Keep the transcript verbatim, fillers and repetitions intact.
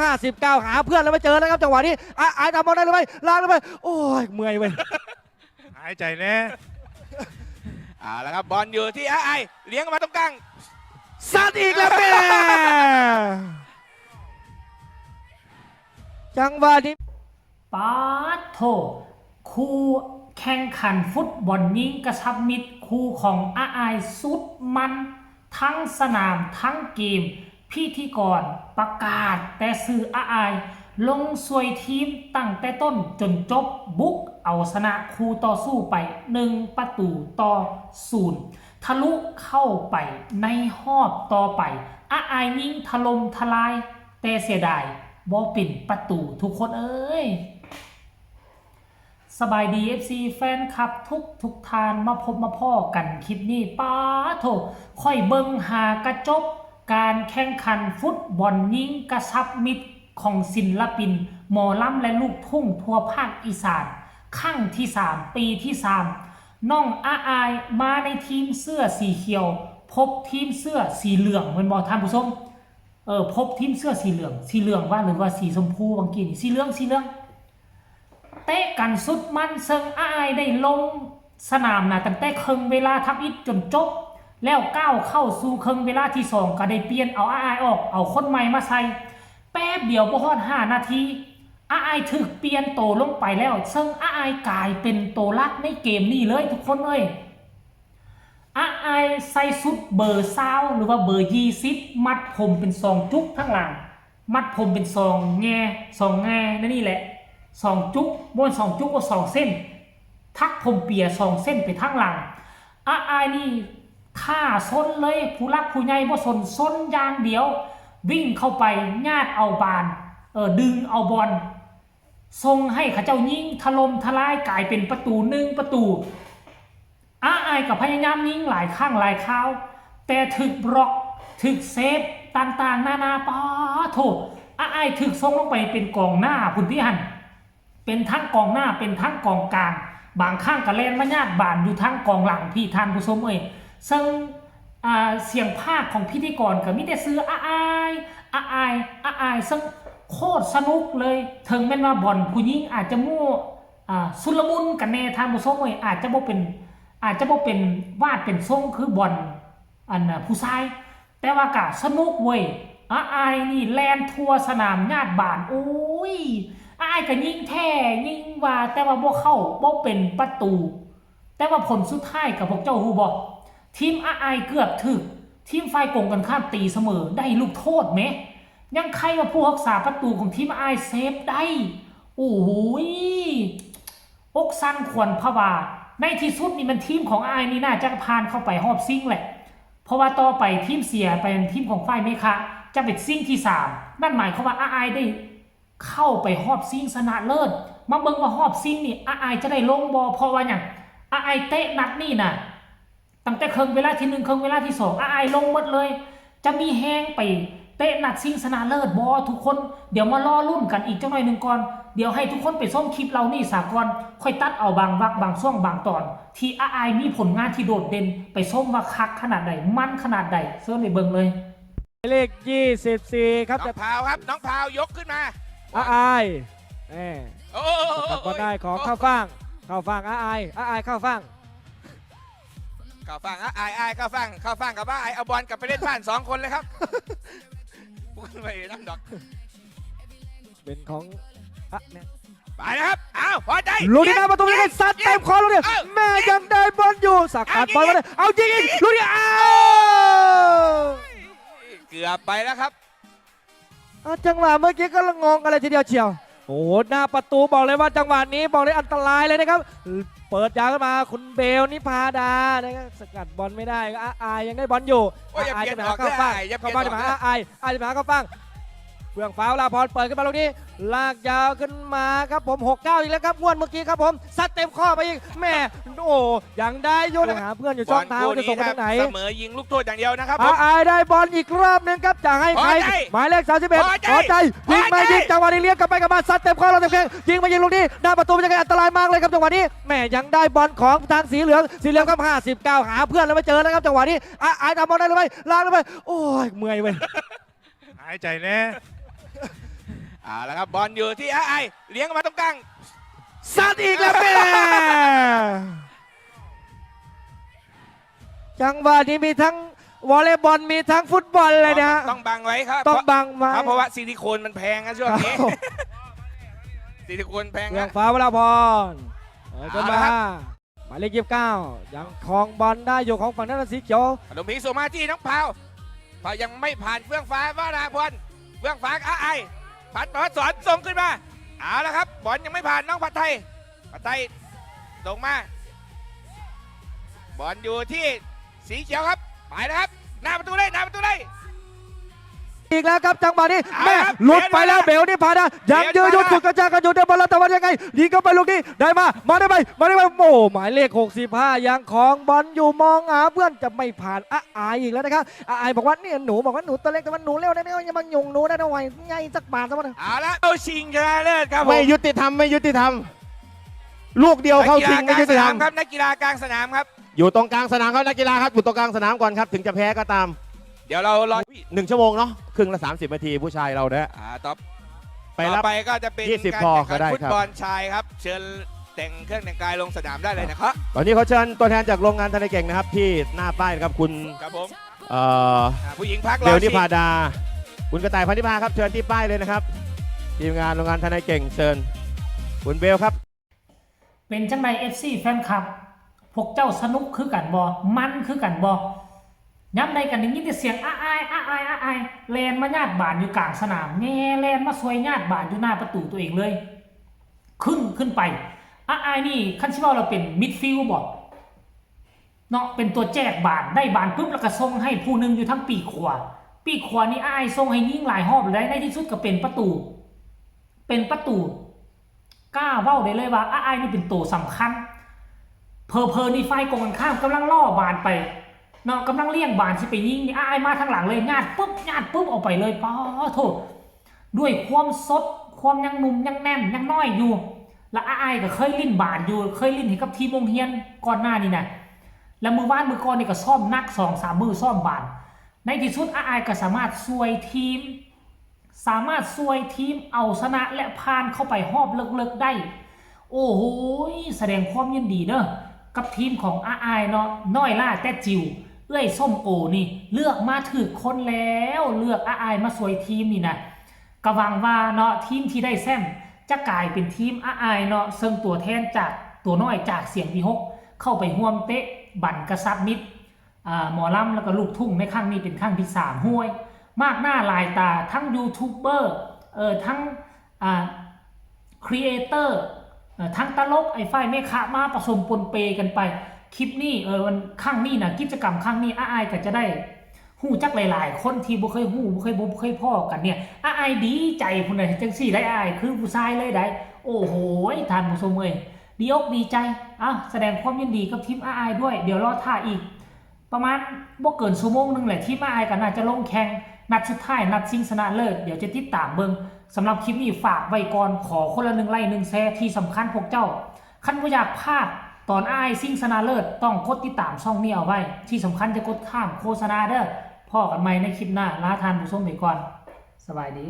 ห้าสิบเก้า หาเพื่อนแล้วไม่เจอแล้วครับ จังหวะนี้ อาอายทำบอลได้หรือไม่ ล้างหรือไม่ โอ้ย เมื่อยเว้ย หายใจแน่เอาละครับ บอลอยู่ที่อาอายเลี้ยงมาตรงกลาง ซัดอีกแล้วแม่ จังหวะนี้ ปาดโถ คู่แข่งขันฟุตบอลยิงกระชับมิตร คู่ของอาอายสุดมัน ทั้งสนามทั้งเกม พิธีกรประกาศแต่ชื่ออาอาย ลงช่วยทีมตั้งแต่ต้นจนจบ บุกเอาชนะคู่ต่อสู้ไป หนึ่ง ประตูต่อ ศูนย์ ทะลุเข้าไปในรอบต่อไป อาอายยิงถล่มทลาย แต่เสียดายบ่เป็นประตูทุกคนเอ้ย สบายดี เอฟซี แฟนคลับทุกทุกท่าน มาพบมาพ้อกันคลิปนี้ ปาดโถ ค่อยเบิ่งหากระจบการแข่งขันฟุตบอลยิงกระชับมิตรของศิลปิน หมอลำและลูกทุ่งทั่วภาคอีสาน ครั้งที่สาม ปีที่สาม น้องอาอายมาในทีมเสื้อสีเขียว พบทีมเสื้อสีเหลืองแม่นบ่ท่านผู้ชม เออ พบทีมเสื้อสีเหลือง สีเหลืองว่าหรือว่าสีชมพูบางกี้นี่ สีเหลือง สีเหลือง เตะกันสุดมัน ซึ่งอาอายได้ลงสนามนะตั้งแต่ครึ่งเวลาทำอิฐจนจบ แล้วก้าวเข้าสู่ครึ่งเวลาที่สอง ก็ได้เปลี่ยนเอาอาอายออก เอาคนใหม่มาใส่ แป๊บเดียวบ่ฮอดห้านาที อาอายถูกเปลี่ยนโตลงไปแล้ว ซึ่งอาอายกลายเป็นโตหลักในเกมนี้เลยทุกคนเอ้ย อาอายใส่ชุดเบอร์ซาวหรือว่าเบอร์ยี่สิบ มัดผมเป็นสองจุกทั้งหลัง มัดผมเป็นสองแง่ สองแง่นั่นนี่แหละ สองจุก บ่แม่นสองจุก ก็สองเส้น ถักผมเปียสองเส้นไปทั้งหลัง อาอายนี่ท่าซนเลย ผู้หลักผู้ใหญ่บ่สน ซนอย่างเดียว วิ่งเข้าไปญาติเอาบาน เออ ดึงเอาบอล ส่งให้เขาเจ้ายิงถล่มทลายกลายเป็นประตูหนึ่งประตู อาอายก็พยายามยิงหลายครั้งหลายคราว แต่ถูกบล็อก ถูกเซฟ ต่างๆ นานา ปาดโถ อาอายถูกส่งลงไปเป็นกองหน้าพุ้นติหั่น เป็นทั้งกองหน้า เป็นทั้งกองกลาง บางครั้งก็แล่นมาญาติบานอยู่ทั้งกองหลังพี่ท่านผู้ชมเอ้ย ซึ่ง อ่า เสียงพากย์ของพิธีกรก็มีแต่ชื่ออาอาย อาอาย อาอาย ซึ่งโคตรสนุกเลย ถึงแม่นว่าบอลผู้หญิงอาจจะมั่ว อ่า ชุลมุนกันแน่ท่านผู้ชมเอ้ย อาจจะบ่เป็น อาจจะบ่เป็นวาดเป็นทรงคือบอล อันน่ะผู้ชาย แต่ว่าก็สนุกเว้ย อาอายนี่แล่นทั่วสนามญาติบาน โอ้ย อาอายก็ยิงแท้ ยิงว่า แต่ว่าบ่เข้า บ่เป็นประตู แต่ว่าผลสุดท้ายกับพวกเจ้าฮู้บ่ ทีมอาอายเกือบถูก ทีมฝ่ายกงกันข้ามตีเสมอ ได้ลูกโทษแหม ยังใครว่าผู้รักษาประตูของทีมอาอายเซฟได้ โอ้โหย อกสั่นขวัญผวา ในที่สุดนี่มันทีมของอาอายนี่น่าจะผ่านเข้าไปรอบชิงแหละ เพราะว่าต่อไปทีมเสียไปเป็นทีมของฝ่ายเมฆะ จะเป็นชิงที่สาม นั่นหมายความว่าอาอายได้เข้าไปรอบชิงชนะเลิศ มาเบิ่งว่ารอบชิงนี่อาอายจะได้ลงบ่ เพราะว่าหยัง อาอายเตะนัดนี่น่ะ ตั้งแต่ครึ่งเวลาที่หนึ่ง ครึ่งเวลาที่สอง อาอายลงหมดเลย จะมีแฮงไปเตะนัดชิงชนะเลิศบ่ทุกคน เดี๋ยวมารอลุ้นกันอีกจักหน่อยหนึ่งก่อน เดี๋ยวให้ทุกคนไปชมคลิปเหล่านี้ซะก่อน ค่อยตัดเอาบางวรรคบางช่วงบางตอน ที่อาอายมีผลงานที่โดดเด่น ไปชมว่าคักขนาดใด มันขนาดใด เชิญไปเบิ่งเลย เลข ยี่สิบสี่ ครับ น้องพาวครับ น้องพาวยกขึ้นมา อาอายแหม โอ้ สกัดบอลได้ของเข้าฝั่ง เข้าฝั่งอาอาย อาอายเข้าฝั่ง เข้าฝั่งอาอาย อาอายเข้าฝั่ง เข้าฝั่งกับอาอาย เอาบอลกลับไปเล่นบ้านสองคนเลยครับ พูดไปน้ำดอก เป็นของอะเนี่ย ไปนะครับ อ้าว พอใจ ลูกนี้หน้าประตูนี่ก็ซัดเต็มคอลูกนี้ เอ้า แม่ยังได้บอลอยู่ สกัดบอลมาเลย เอายิงอีกลูกนี้ อ้าว เกือบไปแล้วครับ เอาจังหวะเมื่อกี้ก็งงกันเลยทีเดียวเชียว โอ้โห หน้าประตูบอกเลยว่าจังหวะนี้บอกเลยอันตรายเลยนะครับ เปิดยาวขึ้นมาคุณเบลนิพาดานะครับ สกัดบอลไม่ได้ก็อาอายยังได้บอลอยู่ โอ้ยอย่า อาอาย เปลี่ยน จะไปหาเข้าฝั่ง ออกเลยอย่าเปลี่ยน เข้าฝั่งจะมา ออกเลย อาอาย อาอายจะไปหาเข้าฝั่ง เฟื่องฟ้าลาพรเปิดขึ้นมาลูกนี้ ลากยาวขึ้นมาครับผม หกเก้า อีกแล้วครับ งวดเมื่อกี้ครับผม ซัดเต็มข้อไปอีก แม่ โอ้ ยังได้อยู่นะหาเพื่อนอยู่ช่องเท้าจะส่งไปทางไหน เสมอยิงลูกโทษอย่างเดียวนะครับผม อาอายได้บอลอีกรอบหนึ่งครับ จะให้ใคร พอใจ หมายเลข สามสิบเอ็ด พอใจ พอใจ ยิงมา พอใจ ยิงจังหวะนี้เลี้ยงกลับไปกลับมา ซัดเต็มข้อเราเต็มแข้ง ยิงมายิงลูกนี้ หน้าประตูมันจะไงอันตรายมากเลยครับจังหวะนี้ แม่ยังได้บอลของทางสีเหลือง สีเหลืองครับ ห้าสิบเก้า หาเพื่อนแล้วไม่เจอแล้วครับจังหวะนี้ อาอายทำบอลได้หรือไม่ ล้างหรือไม่ โอ้ย เมื่อยเว้ย หายใจแน่ เอาละครับ บอลอยู่ที่อาไอ เลี้ยงมาตรงกลาง ซัดอีกแล้วแม่ จังหวะนี้มีทั้งวอลเลย์บอลมีทั้งฟุตบอลเลยนะฮะ ต้องบังไว้ครับ ต้องบังไว้ เพราะเพราะว่าซิลิโคนมันแพงนะช่วงนี้ ครับผม ซิลิโคนแพง เฟื่อง นะ ฟ้าวราพรเปิดขึ้นมา เอาละครับ หมายเลขยี่สิบเก้า ยังครองบอลได้อยู่ของฝั่งด้านสีเขียว พนมพิงส่งมาที่น้องพาว พาวยังไม่ผ่านเฟื่องฟ้าวราพร เฟื่องฟ้าอาไอ พัดประพัดสอนส่งขึ้นมา เอาละครับ บอลยังไม่ผ่านน้องผัดไทย ผัดไทยส่งมา บอลอยู่ที่สีเขียวครับ ไปแล้วครับ หน้าประตูเลย หน้าประตูเลย อีกแล้วครับ จังหวะนี้ เอา แม่ ครับ หลุดไปแล้ว เบลนิพาดา ยัง เบลนิพาดา ยื้อยุดฉุดกระชากกันอยู่ในบอลแล้ว แต่ว่ายังไง ยิงเข้าไปลูกนี้ ได้มา มาได้ไหม มาได้ไหม โอ้ หมายเลข หกสิบห้า ยังครองบอลอยู่ มองหาเพื่อน จะไม่ผ่าน อาไออีกแล้วนะครับ อาไอบอกว่า เนี่ย หนู บอกว่า หนูตัวเล็ก แต่ว่าหนูเร็วนะ เนี่ย อย่ามาหยุ่งหนูนะ เอาไว้ ไง สักบาท สักบาท เอาละ เข้าชิงชนะเลิศครับผม ไม่ยุติธรรม ไม่ยุติธรรม ลูกเดียวเข้าชิง ไม่ยุติธรรม นักกีฬากลางสนามครับ นักกีฬากลางสนามครับ อยู่ตรงกลางสนามครับ นักกีฬาครับ อยู่ตรงกลางสนามก่อนครับ ถึงจะแพ้ก็ตาม เดี๋ยวเรารอ หนึ่งชั่วโมงเนาะ ครึ่งละ สามสิบนาที ผู้ชายเราเนี่ย อ่า ต่อ ไปรับ ต่อไปก็จะเป็น ยี่สิบ การ พอ แข่งขัน ก็ได้ครับ ฟุตบอลชายครับ เชิญแต่งเครื่องแต่งกายลงสนามได้เลยนะครับ ตอนนี้ขอเชิญตัวแทนจากโรงงานทนายเก่งนะครับ ที่หน้าป้ายนะครับ คุณ ครับผม เอ่อ อ่า ผู้หญิงพักรอ เบลนิพาดา ชิง คุณกระต่ายพันธิพาครับ เชิญที่ป้ายเลยนะครับ ทีมงานโรงงานทนายเก่งเชิญ คุณเบลครับ เป็นจังใด เอฟซี แฟนคลับ พวกเจ้าสนุกคือกันบ่ มันคือกันบ่ ยามใดกันได้ยินแต่เสียง อาอาย อาอาย อาอาย แล่นมาญาติบานอยู่กลางสนาม แง่แล่นมาซอยญาติบานอยู่หน้าประตูตัวเองเลย ขึ้น ขึ้นไป อาอายนี่ คันสิเว้าแล้วเป็นมิดฟิลด์บ่ เนาะ เป็นตัวแจกบาน ได้บานปุ๊บแล้วก็ส่งให้ผู้หนึ่งอยู่ทางปีกขวา ปีกขวานี่อาอายส่งให้ยิงหลายรอบเลย ในที่สุดก็เป็นประตู เป็นประตู กล้าเว้าได้เลยว่าอาอายนี่เป็นตัวสำคัญ เผลอๆนี่ฝ่ายกองกันข้ามกำลังล่อบานไป เนาะ กำลังเลี้ยงบานสิไปยิงนี่ อาอายมาทางหลังเลย ญาติปุ๊บ ญาติปุ๊บ ออกไปเลย ป๊าดโธ่ ด้วยความสด ความยังหนุ่ม ยังแน่น ยังน้อยอยู่ และอาอายก็เคยเล่นบานอยู่ เคยเล่นให้กับทีมโรงเรียนก่อนหน้านี่นะ และมื้อวานมื้อก่อนนี่ก็ซ้อมหนัก สองสามมื้อซ้อมบาน ในที่สุดอาอายก็สามารถช่วยทีม สามารถช่วยทีมเอาชนะและผ่านเข้าไปรอบลึกๆได้ โอ้โหย แสดงความยินดีเด้อ กับทีมของอาอายเนาะ น้อยล่าแต่จิ๋ว เอื้อยส้มโอนี่ เลือกมาถูกคนแล้ว เลือกอาอายมาช่วยทีมนี่นะ ก็หวังว่าเนาะ ทีมที่ได้แชมป์จะกลายเป็นทีมอาอายเนาะ ซึ่งตัวแทนจากตัวน้อยจากเสียงวีหก เข้าไปร่วมเตะบันกระชับมิตร อ่า หมอลำแล้วก็ลูกทุ่งในครั้งนี้เป็นครั้งที่สาม ห้วย มากหน้าหลายตา ทั้งยูทูบเบอร์ เอ่อ ทั้ง อ่า ครีเอเตอร์ เอ่อ ทั้งตลก ไอ้ฝ่ายแม่ค้ามาผสมปนเปกันไป คลิปนี้ เออ มัน ครั้งนี้นะ กิจกรรมครั้งนี้ อาอายก็จะได้ฮู้จักหลายๆคนที่บ่เคยฮู้ บ่เคย บ่เคยพ้อกันเนี่ย อาอายดีใจพุ้นน่ะ จังซี้ได้ อาอายคือผู้ชายเลยได้ โอ้โหย ท่านผู้ชมเอ้ย ดีอกดีใจ อ่ะ แสดงความยินดีกับทีมอาอายด้วย เดี๋ยวรอท่าอีก ประมาณบ่เกินชั่วโมงหนึ่งแหละ ทีมอาอายก็น่าจะลงแข่งนัดสุดท้าย นัดชิงชนะเลิศ เดี๋ยวจะติดตามเบิ่ง สำหรับคลิปนี้ฝากไว้ก่อน ขอคนละหนึ่งไลค์ หนึ่งแชร์ ที่สำคัญพวกเจ้า คันบ่อยากพลาดตอนอาอายชิงชนะเลิศ ต้องกดติดตามช่องนี้เอาไว้ ที่สำคัญจะกดข้ามโฆษณาเด้อ พ้อกันใหม่ในคลิปหน้า ลาท่านผู้ชมไปก่อน สบายดี